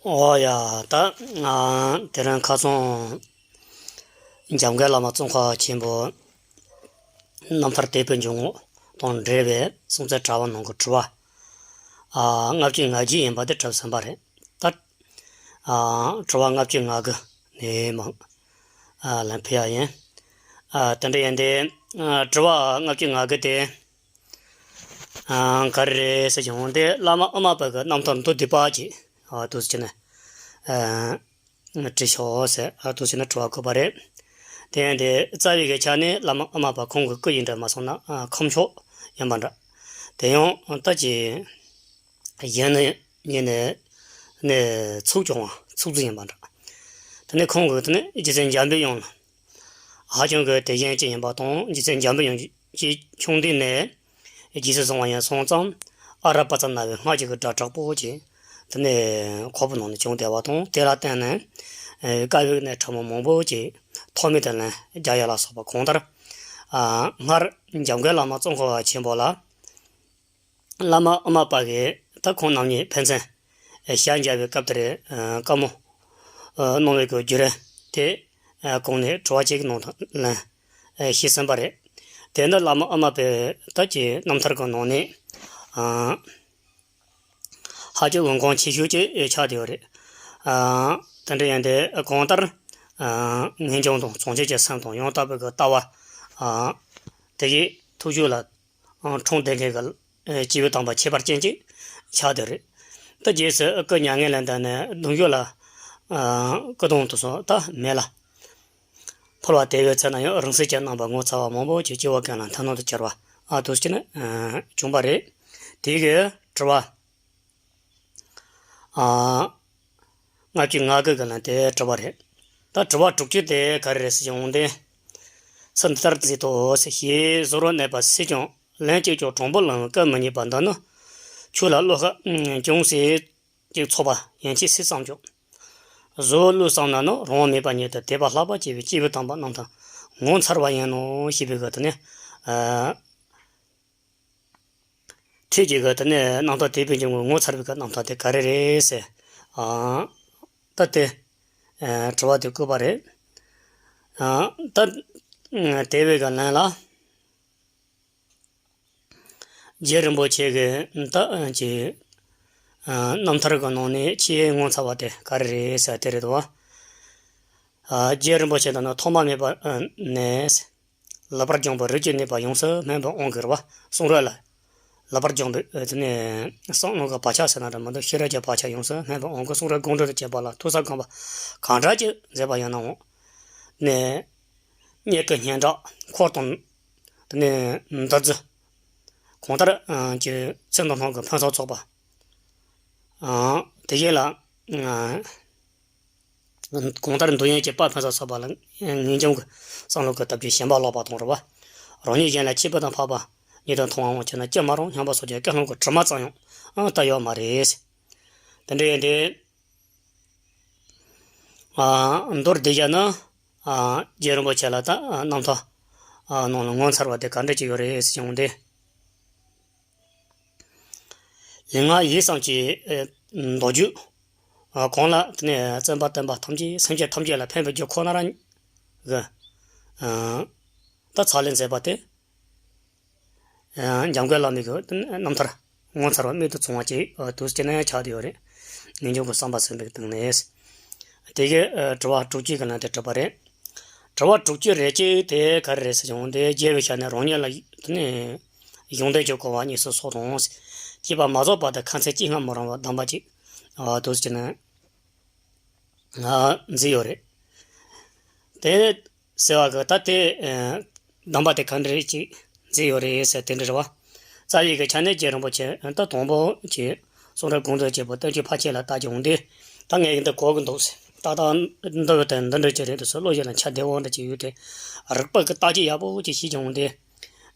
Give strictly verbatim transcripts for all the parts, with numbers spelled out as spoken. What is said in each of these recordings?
ཨོ་ཡ། ད་ང་དེ་རིང་ཁ་སང་འཇམ་མགོན་བླ་མ་ཙོང་ཁ་པ་ཆེན་པོ་རྣམ་ཐར་དད་པའི་འཇུག་ངོགས་དང་འབྲེལ་བའི་གསུང་ཚན་དྲ་བ་ནང་གི་དྲི་བ་ཨ་ལྔ་བཅུ་ང་བརྒྱད་ཡིན་པ་དེ་གྲུབ་ཟིན་པ་རེད། ད་ཨ་དྲི་བ་ལྔ་བཅུ་ང་དགུ་ནས་མར་ཨ་ལན་ཕུལ་ཡ་ཡིན། ཨ་དེ་འདྲ་ཡིན་ཏེ། ཨ་དྲི་བ་ལྔ་བཅུ་ང་དགུ་དེ། ཨ་ག་རེ་རེད་ཟེར་བྱུང་སྟེ། བླ་མ་ཨ་མ་པ་གི་རྣམ་ཐར་མདོར་བསྡུས་པ་ཅིག་ཨ་འདུག་སེ་བྱས་ནས་ཨ་བྲིས་ཤོག་ཟེར། ཨ་འདུག་སེ་བྱས་ནས་དྲི་བ་བཀོད་པ་རེད། དེ་ཡང་དེ་རྩ་བའི་གི་ཆ་ནས་བླ་མ་ཨ་མ་པ་ཁོང་གི་སྐུ་ཡིན་འདྲ་མ་སོང་ན། ཨ་ཁམས་ཕྱོགས་ཡིན་པ་འདྲ། དེ་ཡང་ད་ཅི་གཞོན་ནུ་ཡིན་ནས་ནས་ཚུགས་ཀྱང་ཚུགས་རྫི་ཡིན་པ་འདྲ། དེ་ནས་ཁོང་གི་དེ་ནས་རྗེ་བཙུན་འཇམ་པའི་དབྱངས་ལ། ཧ་ཅང་གི་དད་ཞེན་ཅན་ཡིན་པ་དང་། རྗེ་བཙུན་འཇམ་པའི་དབྱངས་ཀྱི་ཆུང་དུས་ནས་རྗེས་སུ་བཟུང་བ་ཡིན་སོང་ཙང་། ཨ་ར་པ་ཙ་ན་བའི་སྔགས་ཀྱི་སྒྲ་དྲག་པོ་ཅིག་དེ་ནས་ཁོག་པའི་ནང་ནས་བྱུང་བསྡད་པ་དང་། དེ་ལ་བརྟེན་ནས་ཨེ་དཀའ་བའི་གནས་ཕྲ་མོ་མང་པོ་ཅིག་ཐོགས་མེད་དུ་ལན་རྒྱག་ཡ་ལ་སོགས་པ། གང་ལྟར་ཨ་སྔར་འཇམ་མགོན་བླ་མ་ཙོང་ཁ་པ་ཆེན་པོ་ལ། བླ་མ་ཨ་མ་པ་གིས་ད་ཁོང་རྣམ་གཉིས་ཕན་ཚུན་ཨེ་ཞལ་མཇལ་བའི་སྐབས་དེར་ཨ་བཀའ་མོལ་ཨ་གནང་བའི་གི་བརྒྱུད་རིམ་དེ་ཨ་གོང་ནས་དྲི་བ་གཅིག་གི་ནང་དུ་ལན་ཨ་ཞུས་ཟིན་པ་རེད། དེ་ནི་བླ་མ་ཨ་མ་པའི་ད་ཀྱི་རྣམ་ཐར་གྱི་ནང་ནས་ཨ་ཧ་ཅང་འོན་ཀོང་ཆེ་ཤོས་ཅིག་ཆགས་བསྡད་ཡོད་རེད། ཨ་དེ་འདྲ་ཡིན་ཏེ། གང་ལྟར་ཨ་ངེས་འབྱུང་དང་བྱང་ཆུབ་ཀྱི་སེམས་དང་ཡང་དག་པའི་གི་ལྟ་བ་ཨ་དེ་ཡི་ཐུགས་རྒྱུད་ལ་ཨ་འཁྲུངས་བསྡད་མཁན་གྱི་ཨ་སྐྱེས་བུ་དམ་པ་ཁྱད་པར་ཅན་ཅིག་ཆགས་བསྡད་རེད། ད་རྗེས་སུ་སྐུ་མྱ་ངན་ལས་འདས་ནས་གདུང་ཤུགས་ལ་ཨ་སྐུ་གདུང་དུ་སོང་ད་མེད་ལ། འཕོ་བ་དེ་བས་ཚེ་ན་ཡང་རིང་བསྲེལ་གྱི་རྣམ་པ་ངོ་མཚར་བ་མང་པོ་ཅིག་སྐྱེ་བོ་ཀུན་ལ་མཐའ་ནང་དུ་གྱུར་པ་ཨ་འདུག་སེ་ནས་ཨ་བྱུང་བ་རེད། དེ་གི་དྲི་བ་ཨ་ལྔ་བཅུ་ང་དགུ་གི་ལན་དེ་དྲི་བ་རེད། ད་དྲི་བ་དྲུག་ཅུ་དེ་ག་རེ་རེད་ཟེར་བྱུང་སྟེ། སུ་འདི་ལྟར་མཛད་དོ་ཟེར། ཞེས་གཟུ་བོར་གནས་པ་སུས་ཀྱང་། ལན་གཅིག་ཀྱང་དྲང་པོ་ལན་བཀལ་མི་ཉན་པ་འདི་ནི། ཁྱོད་ལ་བློ་ཁ་ཅུང་ཟད་ཅིག་ཚོར་བ་ཡན་ཆད་སུས་བསམ་ཀྱང་། གཟུ་བོར་བློས་བསམ་ན་ནི། རང་དབང་མེད་པ་ཉིད་དུ་དད་པ་ལྷག་པར་སྐྱེ་བའི་སྐྱེས་བུ་དམ་པ་རྣམས་དང་ངོ་མཚར་བ་ཡིན་ནོ་ཞེས་པའི་གི་དེ་ནས་ཨ། ཐེངས་གཅིག་གི་དེ་ནས་རྣམ་ཐར་དད་པའི་འཇུག་ངོགས་ངོ་མཚར་བའི་གི་རྣམ་ཐར་དེ་ག་རེ་རེད་ཟེར། ཨ་ད་དེ་ཨ་དྲི་བ་དེ་བཀོད་པ་རེད། ཨ་ད་དེ་བས་གི་ལན་ལ། རྗེ་རིན་པོ་ཆེ་གི་ད་ཅི་ཨ་རྣམ་ཐར་གི་ནང་ནས་ཆེས་ངོ་མཚར་བ་དེ་ག་རེ་རེད་ཟེར་དེ་རེད་དོ། ཨ་རྗེ་རིན་པོ་ཆེ་དང་ནི་ཐོག་མ་མེད་པ་ཨ་ནས། ལེགས་པར་སྦྱངས་པའི་རིགས་ཀྱི་ནུས་པ་ཡོངས་སུ་སྨིན་པའི་དབང་གིས་རེད་པ། གསུང་རབ་ལ་ལེགས་པར་སྦྱངས་པའི་ཨ་དེ་ནས་གསང་སྔགས་ཀྱི་བག་ཆགས་ཟེར་ན་འདྲ་མི་འདུག་ཤེས་རབ་ཀྱི་བག་ཆགས་ཡོངས་སུ་སྨིན་པའི་དབང་གིས་གསུང་རབ་དགོངས་འགྲེལ་དུ་བྱས་པ་ལ་ཐོས་བསམ་གང་བ་གང་འདྲ་ཅིག་མཛད་པ་ཡིན་ནའང་། ནས་སྙན་གྱི་སྙན་གྲགས་འཁོར་དང་དེ་ནས་འདི་ཚོ་གང་ལྟར་ཨ་ཀྱི་ཚེ་འདི་སྣང་གི་ཕུན་སུམ་ཚོགས་པ། ཨ་དེ་བཞིན་ལ་ཨ་གང་ལྟར་འདོད་ཡོན་གྱི་དཔལ་ཕུན་སུམ་ཚོགས་པ་ལ་ངེས་འབྱུང་གི་བསམ་བློ་གི་སྟོབས་ཀྱིས་ཞེན་པ་ལོག་པ་དང་རེད་པ། རང་ཉིད་གཞན་ལ་ཁྱད་པར་དང་འཕགས་པ་ཉིད་དུ་མཐོང་བའང་བྱས་ན་ཅི་མ་རུང་སྙམ་པ་སོགས་ཀྱི་སྐད་སློང་གི་དྲི་མ་ཙམ་ཡང་ཨ་ལྟ་ཡོད་མ་རེད། དེ་འདྲ་ཡིན་ཏེ། ཨ་མདོར་བསྡུས་བྱས་ན། ཨ་རྗེ་རིན་པོ་ཆེ་ལ་ད་ཨ་རྣམ་ཐར་ཨ་ནང་ལ་ངོ་མཚར་བ་དེ་ག་འདྲ་ཅིག་ཡོད་རེད་ཟེར་བྱུང་སྟེ། ལུས་ངག་ཡིད་གསུམ་གྱི་ཨ་མདོ་རྒྱུད་ཨ་གང་ལ་དེ་ནས་བརྩོན་པ་བསྟེན་པ་ཐམས་ཅད་སེམས་ཅན་ཐམས་ཅད་ལ་ཕན་པའི་རྒྱུ་ཁོ་ན་རང་གི་ཨ་ད་ཕྱག་ལས་མཛད་པ་དེ། ཨ་འཇམ་མགོན་བླ་མའི་གི་རྣམ་ཐར་ངོ་མཚར་བ་རྨད་དུ་བྱུང་བ་ཅིག་ཨ་འདུག་སེ་ནས་ཆགས་བསྡད་ཡོད་རེད། ངེས་འབྱུང་གི་བསམ་པ་ཟིན་པའི་སྟེང་ནས། དེ་གའི་ཨ་དྲི་བ་དྲུག་ཅུ་གི་ནང་དེ་གྲུབ་པ་རེད། དྲི་བ་དྲུག་ཅུ་རེ་གཅིག་དེ་ག་རེ་རེད་ཟེར་བྱུང་སྟེ། རྒྱལ་བའི་ཞལ་ནས་རང་ཉིད་ལ་དེ་ནས་གཞུང་དོན་གྱི་གོ་བ་གཉིས་སུ་སོགས་དང་། སྐྱེས་པ་མ་རྫོགས་བར་དུ་ཁ་ཚིག་གཅིག་སྔ་མོ་རང་བ་གདམས་པ་ཅིག་ཨ་འདུག་སེ་ནས་ཨ་མཛད་ཡོད་རེད། དེ་ཟེར་བ་གི་ད་དེ་ཨ་གདམས་པ་དེ་ག་འདྲ་ཅིག་མཛད་ཡོད་རེད་ཟེར་དེ་འདྲ་རེད་པ། རྩ་བའི་གི་ཆ་ནས་རྗེ་རིན་པོ་ཆེ་ད་དང་པོ་ཅིག་གསུང་རབ་དགོངས་འགྲེལ་བཅས་པ་བསྟན་བཅོས་ཕལ་ཆེར་ལ་ལྟ་རྒྱུ་འོང་དུས། ད་ངས་འདི་གོ་གི་འདུག་ཟེར། ཏག་ཏག་འདི་བས་ད་འདི་འདྲ་ཅིག་རེད་འདུག་ཟེར། བློ་ཞིག་ལ་འཆར་བདེ་བོ་འདྲ་ཅིག་ཡོད་དེ། རིག་པ་གི་བརྟག་དཔྱད་ཡག་པོ་ཅིག་བྱེད་རྒྱུ་འོང་དུས།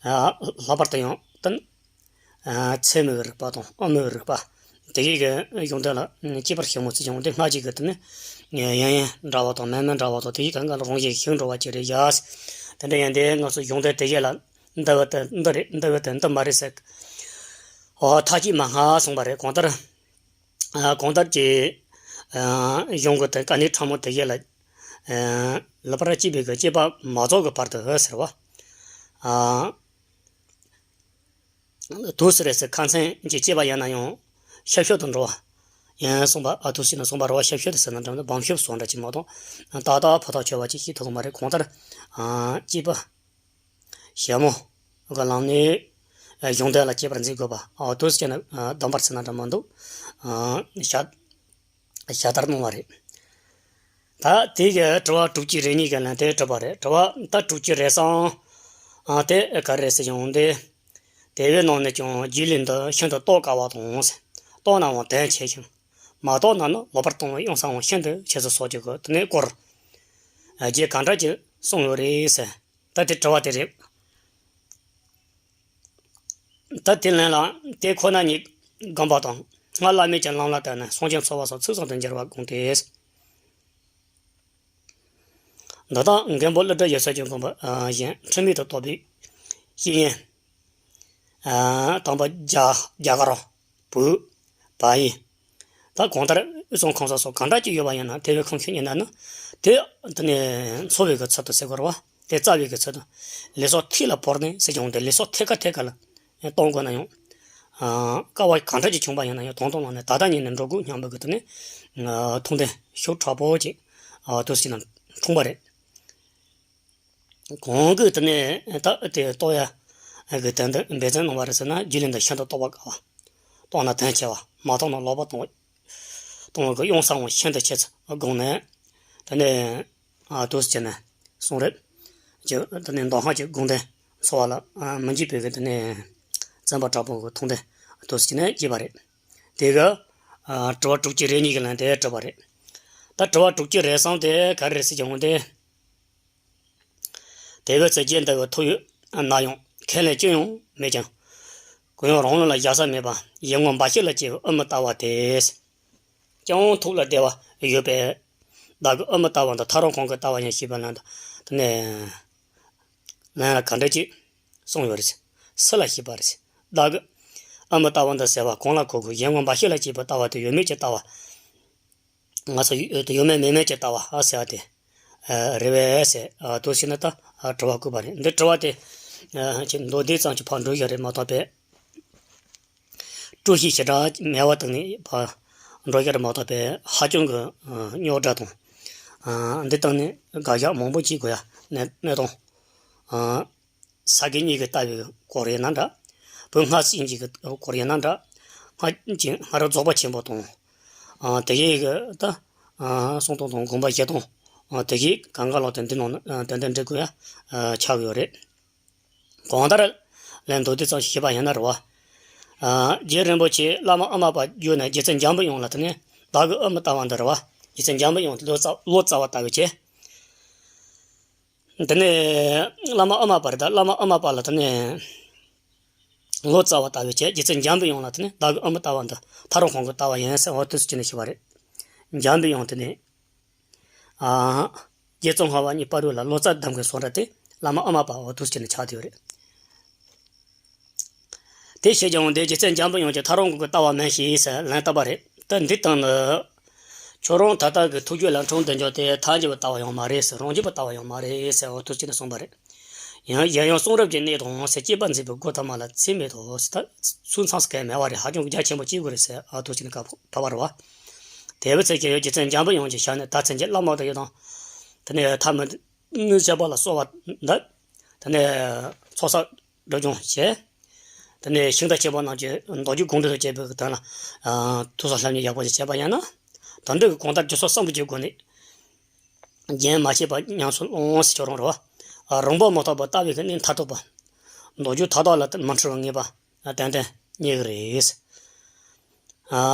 ཨ་ལྷག་པར་དུ་ཡང་ད་ཨ་ཚད་མའི་རིག་པ་དང་དབུ་མའི་རིག་པ། དེ་གའི་གི་གཞུང་དོན་ལ་གཅེས་པར་ཞིབ་མོ་བརྩི་བྱུང་སྟེ། སྔ་ཕྱི་གི་དེ་ནི་ཡང་ཡང་འདྲ་བ་དང་མེད་མེད་འདྲ་བ་དང་། དེ་གའི་གང་ག་ལ་རང་བཞིན་ཞིག་འགྲོ་བ་ཅིག་རེད་ཡ། དེ་འདྲ་ཡིན་དེ་ང་ཚོ་གཞུང་དོན་དེ་གའི་ལ་འདི་བས་ད་འདི་རེད། འདི་བས་ད་འདི་མ་རེད་ཟེར། ཨོ་ཐག་གཅོད་མ་སྔ་སོང་བ་རེད། གང་ལྟར་ཨ་གང་ལྟར་གྱི་ ཨ་གཞུང་གི་དེ་དཀའ་གནད་ཕྲ་མོ་དེ་གས་ལ། ཨ་ལེགས་པར་དཔྱད་པའི་གི་དཔྱད་པ་མ་རྫོགས་ཀྱི་བར་དུ་ཟེར་བ། ཨ་དུས་སུ་རེད་ཟེར་ཁ་མཚན་གྱིས་དཔྱད་པ་ཡིན་ན་ཡང་ཤབ་ཤུབ་ཏུ་འགྲོ་བ་ཡིན་གསུངས་པ། ཨ་དུས་ཟེར་ན་གསུངས་པ་རེད་བ། ཤབ་ཤུབ་ཏུ་ཟེར་ན་འགྲོ་ན་སྦོམ་ཤུབ་སོགས་འདྲ་ཅིག་མ་གཏོགས་ཏག་ཏག་ཕོ་ཐོག་ཆོད་པ་ཅིག་ཤེས་ཐུབ་ཀྱི་མ་རེད། གང་ལྟར་ཨ་དཔྱད་པ་ཞིབ་མོ་གི་ལམ་ནས་གཞུང་དོན་ལ་དཔྱད་པར་འཛིན་དགོས་པ། ཨ་དུས་ཟེར་ན་ཨ་བསྡོམས་པར་ཟེར་ན་འདྲ་མི་འདུག་ཨ་ཤ་ཤ་ལྟར་གནང་བ་རེད། ད་དེ་གི་དྲི་བ་དྲུག་ཅུ་རེ་གཉིས་ཀྱི་ལན་དེ་དྲིས་པ་རེད། དྲི་བ་ད་དྲུག་ཅུ་རེ་གསུམ། ཨ་དེ་ག་རེ་ཟེར་ཡོང་དེ། དེ་བའི་ནང་ནས་ཀྱང་རྒྱུད་ལུགས་འདི་ཤིན་ཏུ་རྟོགས་དཀའ་བ་དང་། རྟོགས་ནའང་དོན་ཆེ་ཞིང་། མ་རྟོགས་ན་ནི་ལོག་པར་ལྟུང་བའི་གཡུང་ས་འོང་ཤིན་ཏུ་ཆེ་ཚུལ་སོགས་ཀྱི་སྐོར་དེ་ནས་སྐོར་རྒྱས་གང་དྲག་ཅིག་གསུངས་ཡོད་རེད་ཟེར། ད་དེ་དྲི་བ་དེ་རེད། ད་དེ་ལན་ལ་དེ་ཁོ་ན་ཉིད་སྒོམ་པ་དང་སྔར་བླ་མེད་ཀྱི་ལམ་ལ་བརྟེན་ནས་སངས་རྒྱས་འཚོལ་བ་སོགས་ཚིག་ཟུང་དུ་འགྱུར་བ་དགོངས་ཏེ། འདི་དག་མགོན་པོ་ཀླུ་སྒྲུབ་ཡེ་ཤེས་ཀྱི་དགོངས་པ་གཞན་འཁྲུལ་མེད་དུ་རྟོགས་པའི་བཤེས་གཉེན་དང་པོ་རྒྱ་རྒྱ་གར་བོད་བལ་ཡུལ། ད་གང་ལྟར་དབུས་གཙང་ཁམས་གསུམ་སོགས་གང་འདྲ་ཅིག་ཡོད་པ་ཡིན་ན་དེ་བས་ཁུངས་ཤིག་རྙེད་ན་ནི་དེ་དེ་ནས་འཚོལ་བའི་གི་ཚུལ་དུ་ཟེར་དགོས་རེད་བ། དེ་བཙལ་བའི་གི་ཚུལ་དུ་ལུས་སྲོག་ཐིག་ལ་བོར་ནས་ཟེར་ཀྱང་དེ་ལུས་སྲོག་ཐད་ཀ་ཐད་ཀ་ལ་གཏོང་དགོས་ན་ཡང་། ཨ་དཀའ་བ་གང་འདྲ་ཅིག་བྱུང་བ་ཡིན་ན་ཡང་དོན་དམ་ལ་ནི་ད་ལྟ་ཉིད་ནས་འགྲོ་དགོས་སྙམ་པའི་གི་དེ་ནས་ཐུགས་འདུན་ཤུགས་དྲག་པོ་ཅིག་ཨ་དུས་ཟིན་ན་འཁྲུངས་པ་རེད། གང་གི་དེ་ནས་ད་དེ་རྟོགས་ཡ་གི་དོན་དུ་འབད་བརྩོན་གནང་བ་རེད་ཟེར་ན། རྒྱུད་ལུགས་འདི་ཤིན་ཏུ་རྟོགས་པ་དཀའ་བ། རྟོགས་ན་དོན་ཆེ་བ། མ་རྟོགས་ན་ལོག་པར་ལྟུང་བ། ལྟུང་བའི་གི་གཡུང་ས་འོང་ཤིན་ཏུ་ཆེ་ཚུལ་དགོངས་ནས། དེ་ནས་ཨ་དུས་ཟིན་ན་གསུངས་རེད། ཅེས་དེ་ནས་མདོ་སྔགས་ཀྱི་དགོངས་དོན་འཚོལ་བ་ལ་ཨ་མི་འཇིགས་པའི་གི་དེ་ནས་བརྩོན་པ་དྲག་པོ་གི་ཐུགས་འདུན་དུས་ཟིན་ན་བསྐྱེད་པ་རེད། དེ་གི་ཨ་དྲི་བ་དྲུག་ཅུ་རེ་གཉིས་ཀྱི་ལན་དེ་དྲིས་པ་རེད། ད་དྲི་བ་དྲུག་ཅུ་རེ་གསུམ་དེ་ག་རེ་རེད་ཟེར་གྱི་འོང་དེ། དེ་བས་ཚེ་རྒྱས་འདི་བའི་ཐུགས་ཡོད་ན་ཡང་ཁས་ལེན་ཅི་ཡང་མེད་ཀྱང་། གུ་ཡངས་རང་ལུགས་ལ་བཞག་ས་མེད་པ་ཡིད་མངོན་འབའ་ཞིག་ལ་སྐྱེས་པའི་དབུ་མའི་ལྟ་བ་དེ། ཀྱང་ཐུགས་ལ་བདེ་བ་ཡོད་པས། བདག་གི་དབུ་མའི་ལྟ་བ་འདི་ཐག་རིང་གོང་གི་ལྟ་བ་ཡིན་ཞེས་པའི་ལན་དུ་དེ་ནས་ལན་ལ་ག་འདྲ་ཅིག་གསུངས་ཡོད་རེད། སུ་ལ་ཞེས་པ་རེད། བདག་གི་དབུ་མའི་ལྟ་བ་འདི་ཟེར་བ་གང་ལ་གོ་དགོས། ཡིད་མངོན་འབའ་ཞིག་ལ་སྐྱེས་པའི་ལྟ་བ་དེ་ཡོད་མེད་ཀྱི་ལྟ་བ། ང་ཚོ་ཡོད་ཡོད་མེད་མེད་མེད་ཀྱི་ལྟ་བ་ཨ་ཟེར་བ་དེ། ཨ་རེད་པས་ཟེར། ཨ་དུས་ཟིན་ན་ད་ཨ་དྲི་བ་བཀོད་པ་རེད། འདི་དྲི་བ་དེ་ཨ་ཅིག་མདོ་སྡེ་ཙམ་གྱི་ཕར་འགྲོ་ཡ་རེད་མ་གཏོགས་པས། སྤྲོས་གཞི་ཞེ་དྲག་མེད་པ་བཏང་ནས་ཕར་འགྲོ་ཡ་རེད་མ་གཏོགས་པས། ཧ་ཅང་གི་ཨ་རྙོག་དྲ་དང་། ཨ་འདི་བཏང་ནས་དགག་བཞག་མང་པོ་བྱེད་དགོས་ཡ་གནས་གནས་སྟངས། ཨ་ས་དགེ་བསྙེན་གྱི་ལྟ་བའི་སྐོར་ཡིན་ན་འདྲ། བོད་སྔགས་སེམས་ཀྱི་སྐོར་ཡིན་ན་འདྲ། སྔགས་ཀྱི་སྔ་རབས་རྫོགས་པ་ཆེན་པོ་དང་། ཨ་དེ་གའི་གི་ད་ཨ་གསུང་སྟངས་དང་དགོངས་པ་བཞེས་སྟངས། ཨ་དེ་གའི་གང་ག་ལོག་དེ་འདི་ནང་ན་ཨ་ཏན་ཏན་འགྲིག་དགོས་ཡ་ཨ་ཆགས་ཡོད་རེད། གང་ལྟར་ལན་མདོ་སྡེ་ཙམ་ཞིག་བཤད་པ་ཡིན་ན་རེད་བ། ཨ་རྗེ་རིན་པོ་ཆེ་བླ་མ་ཨ་མ་པ་བརྒྱུད་ནས་རྗེ་བཙུན་འཇམ་པའི་དབྱངས་ལ་དེ་ནས་བདག་གི་དབུ་མའི་ལྟ་བ་འདི་རེད་བ། རྗེ་བཙུན་འཇམ་པའི་དབྱངས་ལོ་ཙཱ་ལོ་ཙཱ་བ་ལྟ་བུ་བྱས། དེ་ནས་བླ་མ་ཨ་མ་པ་རེད། ད་བླ་མ་ཨ་མ་པ་ལ་དེ་ནས་ལོ་ཙཱ་བ་ལྟ་བུ་བྱས། རྗེ་བཙུན་འཇམ་པའི་དབྱངས་ལ་དེ་ནས་བདག་གི་དབུ་མའི་ལྟ་བ་འདི་ཐག་རིང་གོང་གི་ལྟ་བ་ཡིན་ཟེར་འོ་དུས་སུ་བྱས་ནས་ཞུས་པ་རེད། འཇམ་པའི་དབྱངས་དེ་ནས་ཨ་རྗེ་ཙོང་ཁ་པ་གཉིས་བར་དུ་ལ་ལོ་ཙཱ་གདམས་པའི་བཟོ་འདྲ་དེ་བླ་མ་ཨ་མ་པ་འོ་དུས་སུ་བྱས་ནས་ཆགས་བསྡད་ཡོད་རེད། དེ་བཤད་ཀྱང་འདི་རྗེ་བཙུན་འཇམ་པའི་དབྱངས་ཀྱི་ཐག་རིང་གི་ལྟ་བ་མིན་ཞེས་ཟེར་ལན་བཏབ་པ་རེད། ད་འདི་སྟེང་ནི། ཁྱོད་རང་ད་ལྟ་གི་ཐུགས་རྒྱུད་ལ་འཁྲུངས་བསྡད་འཇོག་དེ་ཐལ་འགྱུར་བའི་ལྟ་བ་ཡང་མ་རེད་ཟེར། རང་རྒྱུད་པའི་ལྟ་བ་ཡང་མ་རེད་ཟེར་འོ་དུས་ཅི་ནས་གསུངས་པ་རེད། ཡང་གཞན་ཡང་གསུང་རབ་ཀྱི་གནས་དང་ཟེར་སྐྱེས་པ་མཛད་པའི་སྒོ་ཐ་མ་ལ་ཚད་མེད་དོ་ཟེར། ད་ཚུལ་མཚམས་སུ་གང་མེད་པ་རེད། ཧ་ཅང་གི་རྒྱ་ཆེན་པོ་སྐྱེ་དགོས་རེད་ཟེར་འོ་དུས་ཅི་ནས་བཀའ་ཕབ་པ་རེད་བ། དེ་བས་ཚེ་ཁྱེད་ཡོད་རྗེ་བཙུན་འཇམ་པའི་དབྱངས་ཀྱི་ཞལ་ནས་ད་ཚེ་འཇིག་བླ་མ་དང་ཡོད་དང་། དེ་ནས་ཐ་མི། གནོད་བྱེད་པ་ལ་གསོལ་བ་འདེབས། དེ་ནས་ཚོགས་བསགས་སྒྲིབ་སྦྱོང་བྱས། དེ་ནས་ཤིང་རྟ་ཆེན་པོ་རྣམས་ཀྱི་མདོ་རྒྱུད་དགོངས་འགྲེལ་དུ་བྱས་པའི་དོན་ལ་ཐུགས་སུ་ལྷབ་ནས་ཡག་པོ་ཞིག་བྱས་པ་ཡིན་ན། དོན་འགྲེལ་གྱི་གང་ལྟར་རྒྱུ་ཚོགས་གསུམ་པོ་གྱི་སྒོ་ནས་རྒྱུན་མ་ཆད་པར་ཉམས་སུ་བླང་ཟེར་ཁྱོད་རང་རེད་བ། རིང་པོ་མ་ཐོགས་པར་ལྟ་བའི་གནད་མཐར་ཐུག་པ། མདོ་རྒྱུད་མཐའ་དག་ལ་མི་འཁྲུལ་བར་ངེས་པ། ཏན་ཏན་རྙེད་ཀྱི་རེད།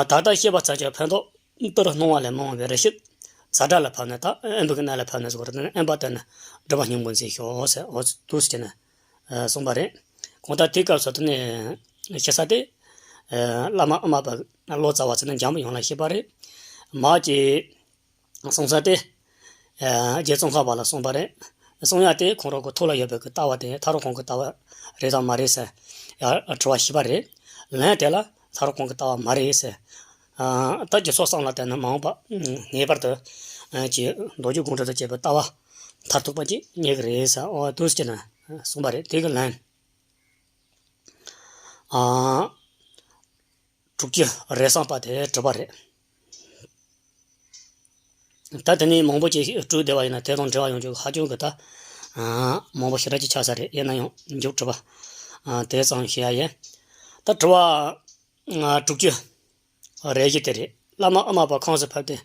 ད་ལྟ་བཤད་པ་ཚར་གྱི་ཕན་ཐོགས་ཏིར་སྣང་བ་ལས་མ་འོངས་པའི་རེ་ཞིག་ཛ་དྲག་ལ་ཕབ་ནས་ད་དབེན་པའི་གནས་ལ་ཕབ་ནས་ཟེར་བ་རེད། དབེན་པ་དེ་ནི་སྒྲིབ་པ་སྙིང་པོ་འཛིན་ཤོག་ཟེར་འོ་དུས་སུ་བྱས་ནས་གསུངས་པ་རེད། གང་ལྟར་དེའི་སྐབས་སུ་དེ་ནས་བཤད་ས་དེ། བླ་མ་ཨ་མ་པ་ལོ་ཙཱ་བ་ཚོ་ནི་འཇམ་པའི་དབྱངས་ལ་བཤད་པ་རེད། མ་གཅིག་གསུང་ས་དེ། ཨ་རྗེ་ཙོང་ཁ་པ་ལ་གསུངས་པ་རེད། གསུང་ཡ་དེ་ཁོང་རང་གི་ཐུགས་ལ་ཡོད་པའི་གི་ལྟ་བ་དེ་ཐག་རིང་གོང་གི་ལྟ་བ་རེད་དམ་མ་རེད་ཟེར། ཡ་དྲི་བ་ཞུས་པ་རེད། ལན་དེ་ལ་ཐག་རིང་གོང་གི་ལྟ་བ་མ་རེད་ཟེར། ཨ། ད་རྗེས་སོགས་བསམ་ལ་བལྟས་ན་མ་འོངས་པ་ངེས་པར་དུ། ཨ། ཀྱི་མདོ་རྒྱུད་དགོངས་འགྲེལ་དང་བཅས་པའི་ལྟ་བ་མཐར་ཐུག་པ་ཅིག་རྙེད་ཀྱི་རེད་ཟེར། འོ་འདུག་སེ་བྱས་ནས་གསུངས་པ་རེད། དེ་གི་ལན། ཨ། དྲུག་ཅུ་རེ་གསུམ་པ་དེ་གྲུབ་པ་རེད། ད་དེ་ནས་མང་པོ་ཅིག་དྲུག་བསྡད་པ་ཡིན་ན་དེ་དང་འབྲེལ་བ་ཡོང་རྒྱུ་ཧ་ཅང་གི་ད། ཨ། མང་པོ་ཞེ་དྲག་ཅིག་ཆགས་ས་རེད། ཡིན་ན་ཡང་མཇུག་གྲུབ་པ། ཨ། དེ་ཙམ་བཤད་ཡ་ཡིན། ད་དྲུག་པ། ཨ། དྲུག་ཅུ་རེ་བཞི་དེ་རེད། བླ་མ་ཨ་མ་པ་ཁོངས་སུ་ཕེབས་ཏེ།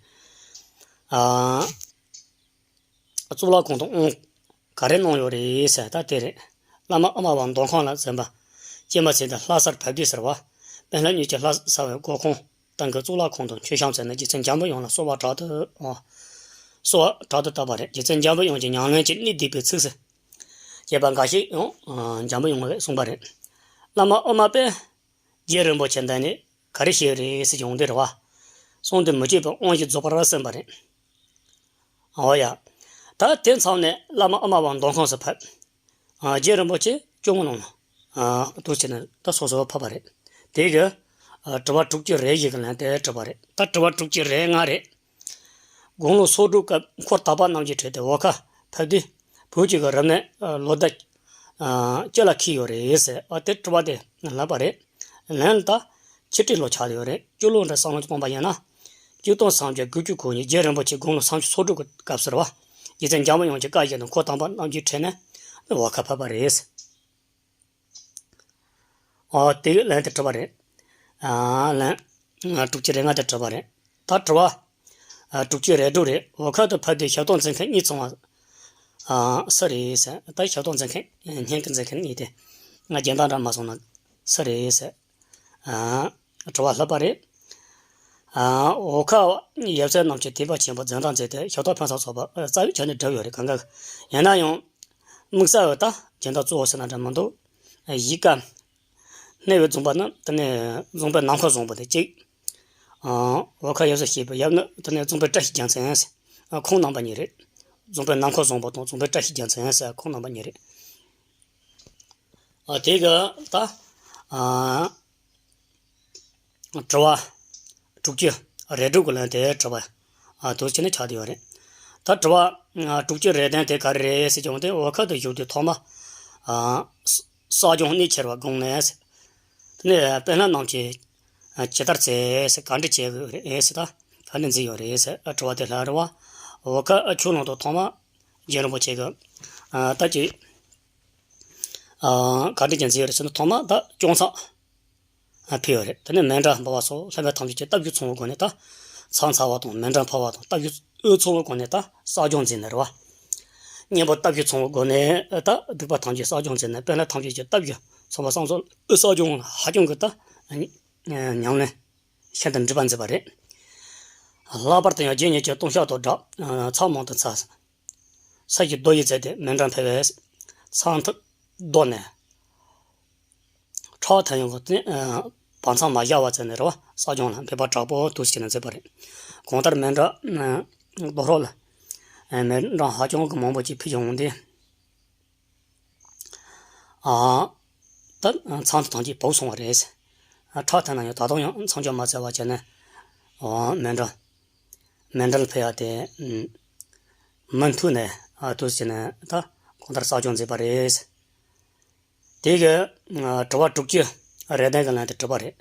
ཨ། གཙུག་ལག་ཁང་དུ་དབང་ག་རེ་གནང་ཡོད་རེད་ཟེར། ད་དེ་རེད། བླ་མ་ཨ་མ་པ་མདོ་ཁམས་ལ་གསན་པ། སྐྱེལ་མ་མཛད་དེ་ལྷ་སར་ཕེབས་དུས་ཟེར་བ། དཔོན་སློབ་གཉིས་ཀྱིས་ལྷ་ས་བའི་སྒོ་ཁང་སྟེང་གི་གཙུག་ལག་ཁང་དུ་མཆོད་བཤམས་མཛད་ནས་རྗེ་བཙུན་འཇམ་པའི་དབྱངས་ལ་གསོལ་བ་དྲག་ཏུ། ཨོ། གསོལ་བ་དྲག་ཏུ་བཏབ་པ་རེད། རྗེ་བཙུན་འཇམ་པའི་དབྱངས་ཀྱིས་ཉམས་ལེན་གྱི་གནད་བསྡུས་པའི་ཚིགས་སུ་བཅད་པ་འགའ་ཞིག་ཡང་འཇམ་པའི་དབྱངས་ལས་གསུངས་པ་རེད། བླ་མ་ཨ་མ་པས་རྗེ་རིན་པོ་ཆེ་འདི་ནས་ག་རེ་བཤད་རེད་ཟེར་གྱི་འོང་དུས་རེད་བ། གསུང་དུ་མི་བྱེད་པའི་དབང་ཞིག་རྫོགས་པར་གསན་པ་རེད། འོ་ཡ། ད་དེ་མཚམས་ནས་བླ་མ་ཨ་མ་པ་མདོ་ཁམས་སུ་ཕེབས། ཨ། རྗེ་རིན་པོ་ཆེ་སྐྱོང་གནང་ལ། ཨ། འདུག་སེ་བྱས་ནས་ད་སོ་སོ་ཕེབས་པ་རེད། དེ་གི། ཨ། དྲི་བ་དྲུག་ཅུ་རེ་བཞི་གི་ལན་དེ་གྲུབ་པ་རེད། ད་དྲི་བ་དྲུག་ཅུ་རེ་ལྔ་རེད། དགུང་ལོ་སོ་དྲུག་སྐབས་འཁོར་དག་པ་རྣམས་ཀྱི་གྲས་དེ་འོལ་ཁ་ཕེབས་དུས་བོད་ཀྱི་རབ་གནས་ལོ་ཟླ་ཅི་ལ་འཁེལ་ཡོད་རེད་ཟེར། ཨ། དེ་དྲི་བ་དེ་ལབ་པ་རེད། ལན་ད་ཆོས་ཁྲིད་ལོ་ཆགས་ཡོད་རེད། སྤྱི་ལོ་འདྲ་བསམ་བློ་བཏང་པ་ཡིན་ན། ཆིག་སྟོང་སུམ་བརྒྱ་དགུ་བཅུ་གོ་གཉིས་རྗེ་རིན་པོ་ཆེ་དགུང་ལོ་སུམ་ཅུ་སོ་དྲུག་གི་སྐབས་ཟེར་བ། རྗེ་བཙུན་འཇམ་པའི་དབྱངས་ཀྱི་བཀའ་བཞིན་དུ་འཁོར་དག་པ་རྣམས་ཀྱི་གྲས་ནས་འོལ་ཁ་ཕེབས་པ་རེད། ཨོ། དེ་ལན་དེ་གྲུབ་པ་རེད། ཨ། ལན། ཨ། དྲུག་ཅུ་རེ་ལྔ་དེ་གྲུབ་པ་རེད། ད་དྲི་བ། ཨ། དྲུག་ཅུ་རེ་དྲུག་རེད། འོལ་ཁ་དུ་ཕེབས་དུས་ཞབས་ཏོག་མཛད་མཁན་གཉིས་ཚང་བ། ཨ། སུ་རེད་ཟེར། ད་ཞབས་ཏོག་མཛད་མཁན་སྙན་དུ་མཛད་མཁན་གཉིས་དེ་ང་རྒྱན་ལྡན་འདྲ་མ་སོང་ན་སུ་རེད་ཟེར། ཨ། དྲི་བ་ལྷག་པ་རེད། ཨ། འོལ་ཁ་ཡབ་སྲས་རྣམས་ཀྱིས་དད་པ་ཆེན་པོས་འཛིན་གྲྭ་མཛད་དེ་ཞབས་ཏོག་ཕན་ཚུན་ཚོགས་པ་རྩ་བའི་ཆ་ནས་བསྒྲུབས་ཡོད་རེད། གང་ག་ཡིན་ན་ཡང་། དམིགས་བསལ་བའི་ད་སྦྱིན་བདག་གཙོ་བོ་ཟེར་ན་འདྲ་མི་འདུག་གཞིས་ཀ་གནས་པའི་རྫོང་པ་ནི་དེ་ནས་རྫོང་དཔོན་ནམ་མཁའ་བཟང་པོ་དེ་གཅིག་ཨ། འོལ་ཁ་ཡབ་སྲས་ཞེས་པའི་ཡབ་ནི་དེ་ནས་རྫོང་དཔོན་བཀྲ་ཤིས་རྒྱལ་མཚན། ཨ། ཁོང་རྣམ་པ་གཉིས་རེད། རྫོང་དཔོན་ནམ་མཁའ་བཟང་པོ་དང་རྫོང་དཔོན་བཀྲ་ཤིས་རྒྱལ་མཚན་ཟེར་ཁོང་རྣམ་པ་གཉིས་རེད། ཨ། དེ་གི་ད། ཨ། དྲི་བ་དྲུག་ཅུ་རེ་དྲུག་གི་ལན་དེ་དྲི་བ། ཨ། འདུག་སེ་བྱས་ནས་ཆགས་བསྡད་ཡོད་རེད། ད་དྲི་བ། ཨ། དྲུག་ཅུ་རེ་བདུན་དེ་ག་རེ་རེད་ཟེར་གྱི་འོང་དུས་འོལ་ཁ་དུ་བཞུགས་དུས་ཐོག་མ། ཨ། ས་སྐྱོང་གནས་ཁྱེར་བ་དགོངས་ནས། དེ་ནས་དཔོན་སློབ་རྣམས་ཀྱིས་ཇི་ལྟར་མཛད་ཟེར། ག་འདྲ་བྱས་ཡོད་རེད་ཟེར། ད་ག་འདྲ་མཛད་ཡོད་རེད་ཟེར། དྲི་བ་དེ་ལྷག་རེད་བ། འོལ་ཁ་ཆོས་ལུང་དུ་ཐོག་མ་རྗེ་རིན་པོ་ཆེ་གིས། ཨ། ད་ཅི། ཨ། ག་འདྲ་ཅིག་མཛད་ཡོད་རེད་ཟེར་ན། ཐོག་མ་ད་སྐྱོང་མཚམས་ཕུལ་ཡོད་རེད། དེ་ནས་མཎྜལ་འབུལ་བ་སོགས་ལྷག་པའི་ཐམས་ཅད་ཀྱི་སྟབས་བཅུ་ཚང་བའི་སྒོ་ནས་ད། མཚམས་ཚར་བ་དང་མཎྜལ་ཕུལ་བ་དང་སྟབས་བཅུ་ཚང་བའི་སྒོ་ནས་ད་གསག་སྦྱོང་མཛད་ནས་རེད་བ། གཉེན་པོ་སྟབས་བཅུ་ཚང་བའི་སྒོ་ནས་ད་སྡིག་པ་ཐམས་ཅད་གསག་སྦྱོང་མཛད་ནས་དཔོན་སློབ་ཐམས་ཅད་ཀྱི་སྟབས་བཅུ་ཚང་བ་བསམ་སོགས་གསག་སྦྱོང་ཧ་ཅང་གི་ད་ཉམས་ལེན་ཤིན་ཏུ་འགྲིག་པ་མཛད་པ་རེད། ལྷག་པར་དུ་ཡང་རྗེ་ཉིད་ཀྱི་ལྟུང་བཤགས་དང་སྦྲགས་མཚམས་མང་དུ་ཚར། ས་གཞི་རྡོ་ཡིས་མཛད་དེ་མཎྜལ་ཕུལ་བས་མཚམས་ཐིག་བཟློག་ནས། ཁྲག་ཐོན་ཡོང་གི་དེ་ནས། ཨ། བར་མཚམས་མ་བཞག་པ་བྱས་ནས་རེད་བ། གསག་སྦྱོང་ལ་འབད་པ་དྲག་པོ་འདུག་སེ་བྱས་ནས་མཛད་པ་རེད། གང་ལྟར་མཎྜལ། ཨ། རྡོ་ཧྲོག་ལ། ཨ། མཎྜལ་ཧ་ཅང་གི་མང་པོ་ཅིག་ཕུལ་ཡོང་དུས། ཨ། ད་མཚམས་ཐམས་ཅད་བབས་སོང་བ་རེད། ཨ། ཁྲག་ཐོན་ན་ཡང་ད་དུང་ཡང་མཚམས་འཇོག་མ་བྱས་པ་བྱས་ནས། ཨ། མཎྜལ། མཎྜལ་ཕུལ་ཡག་དེ། ཨ། མུ་མཐུད་ནས། ཨ། འདུག་སེ་བྱས་ནས་ད་གང་ལྟར་གསག་སྦྱོང་མཛད་པ་རེད། དེ་གི། ཨ། དྲི་བ་དྲུག་ཅུ་རེ་བདུན་གི་ལན་དེ་གྲུབ་པ་རེད།